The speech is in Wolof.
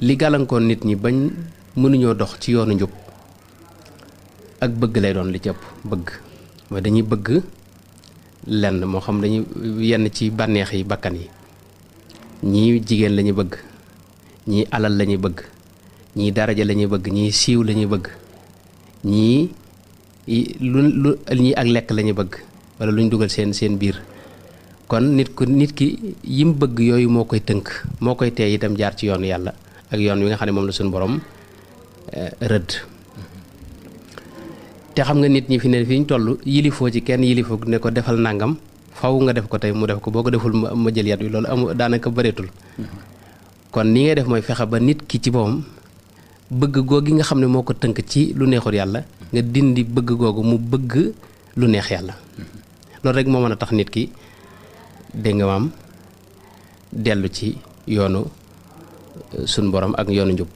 li gàllankoon nit ñi bañ mënuñoo dox ci yoonu njub ak bëgg lay doon li ci ëpp bëgg mooy dañuy bëgg lenn moo xam dañuy yenn ci bànneex yi bakkan yi ñii jigéen lañuy bëgg ñii alal lañuy bëgg ñii daraja lañuy bëgg ñii siiw lañuy bëgg ñii ñii ak lekk lañuy bëgg wala luñ dugal seen biir kon nit ki yim bëgg yooyu moo koy tënk moo koy tee itam jaar ci yoonu yàlla ak yoon wi nga xam ne moom la suñu borom rëdd te xam nga nit ñi fi ne fi ñu toll yilifoo ci kenn yilifoo ne ko defal nangam faw nga def ko tey mu def ko boo ko deful ma jël yat wi loolu amu daanaka bëreetul kon ni ngay def mooy fexe ba nit ki ci boppam bëgg googi nga xam ne moo ko tënk ci lu neexul yàlla nga dindi bëgg googu mu bëgg lu neex yàlla loolu rek moo mën a tax nit ki dégg nga maam dellu ci yoonu suñ borom ak yoonu njub